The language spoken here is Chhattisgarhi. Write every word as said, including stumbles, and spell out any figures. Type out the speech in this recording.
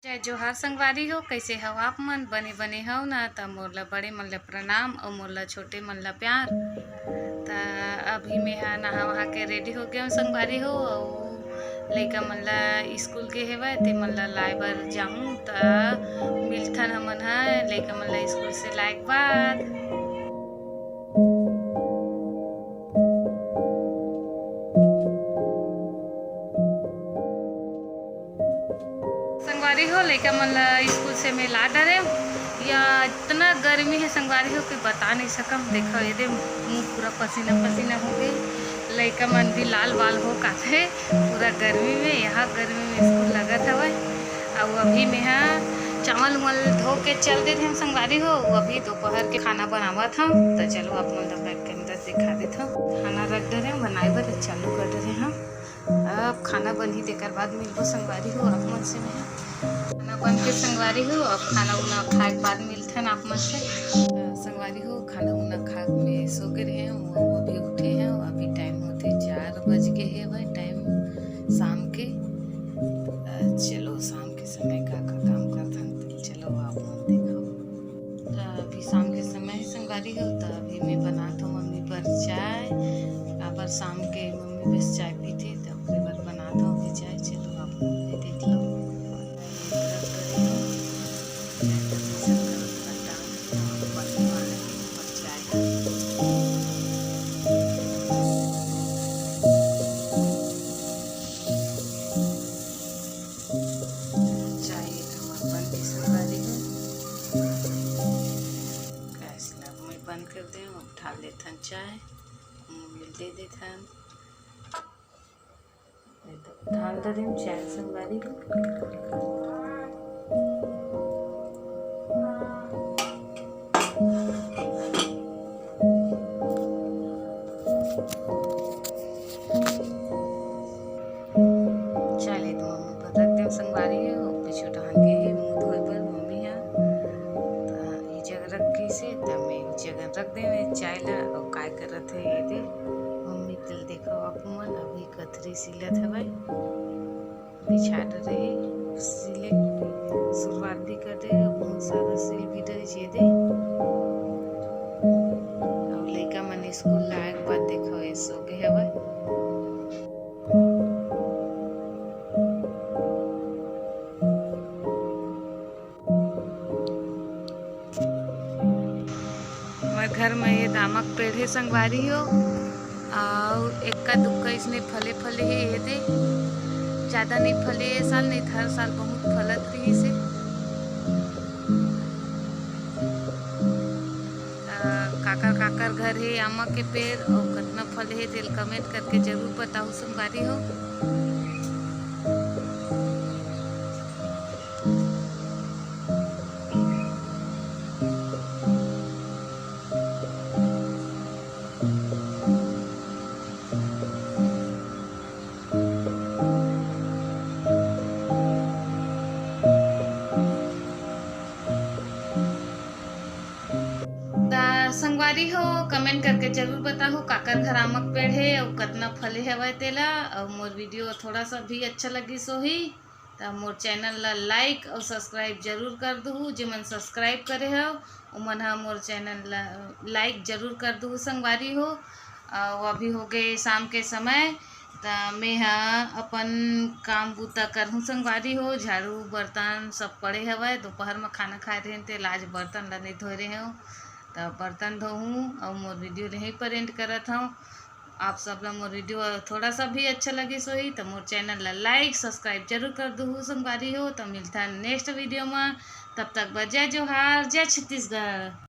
जय जोहार संगवारी हो, कइसे हव आप मन? बने बने हव ना? त मोर ला बड़े मन ला प्रणाम अउ मोर ला छोटे मन ला प्यार। त अभी मेहा नहा वहा के ready हो गेंव संगवारी हो, अउ लइका मन ला स्कूल गे हेवय, ते मन ला लाए बर जाहूं। त मिलथन हमन ह लइका मन ला स्कूल से लाए के बाद। संगवारी हो, लइका मन ला स्कूल से मैं ला डरेंव। या इतना गर्मी हे संगवारी हो कि बता नहीं सकम। देखव, ये दे मुंह पूरा पसीना पसीना हो गे। लइका मन भी लाल वाल हो काथे पूरा गर्मी में। यहाँ गर्मी में स्कूल लगत हवय। अउ अभी मेहा चावल उवल धो के चल दे रहेंव संगवारी हो। अभी दोपहर के खाना बनावत हंव, त चलो आप मन ला back camera दिखा देथंव। खाना रख डरेंव बनाए बर, चालू कर डरे हंव। अब खाना बनही तेकर बाद मिलबो संगवारी हो आप मन से मैं। खाना बन के संगवारी हो, अब खाना उना खाए के बाद मिलथन आप मन से। अ, संगवारी हो, खाना उना खा के मैं सो गे रहेंव, अभी उठे हंव, अभी time होथे चार बज गे हे भाई time शाम के। अ, चलो शाम के समय का का काम करथन, चलो आप मन देखो। त अभी शाम के समय हे संगवारी हो, त अभी मैं बनात हंव मम्मी बर चाय। काबर शाम के मम्मी बस चाय पीथे, त ओकरे बर बनात हंव अभी चाय। चलो आप मन भी देख लो। चाय एक हमर बन के संगवारी हो। गैस ला मैं बंद कर देंव, अब ढाल लेथन चाय, मम्मी ल दे देथन। ये तो ढाल डरेंव चाय संगवारी हो। चले तो मम्मी पर रख देव संगवारी हो, पीछू डहान गे हे मुंह धोए बर मम्मी ह। त ई जगह रख गिस हे, त मैं ई जगह रख देवे चाय ला। अउ काय करत हे ये दे मम्मी, तेल देखो आप मन, अभी कथरी सिलत हवय, बिछा डरे हे, सिले शुरुआत भी कर दे, बहुत सारा सिल भी डरे ये दे। अउ लइका मन स्कूल ला आए के बाद देखो ये सो गे हवय। हमर घर म ये आमा के पेड़ हे संगवारी हो, अउ एक्का दुक्का इसने फले फले हे ये दे। ज्यादा नइ फले ये साल, नइ त हर साल बहुत फलत रिहिस हे। त काकर काकर घर हे आमा के पेड़ अउ कतना फल हे तेल comment करके जरूर बताहू संगवारी हो। त संगवारी हो, comment करके जरूर बताहू, काकर घर आमक पेड़ हे अउ कतना फले हवय तेला। अउ मोर video थोड़ा सा भी अच्छा लगिस होही, त मोर channel ला like अउ subscribe जरूर कर दुहू। जेमन subscribe करे हव, ओमन ह मोर channel ला like जरूर कर दुहू संगवारी हो। अउ अभी हो गए शाम के समय, त मैं ह अपन काम बूता करहूँ संगवारी हो। झाड़ू बर्तन सब पड़े हवय, दोपहर म खाना खाए रहेन ते आज बर्तन ला नइ धोए रहेंव, त बर्तन धोहूँ। अउ मोर video ल यहीं पर end करत हंव। आप सब ला मोर video थोड़ा सा भी अच्छा लगिस होही त मोर channel ला like subscribe जरूर कर दुहू संगवारी हो। त मिलथन next video म, तब तक बर जय जोहार, जय छत्तीसगढ़।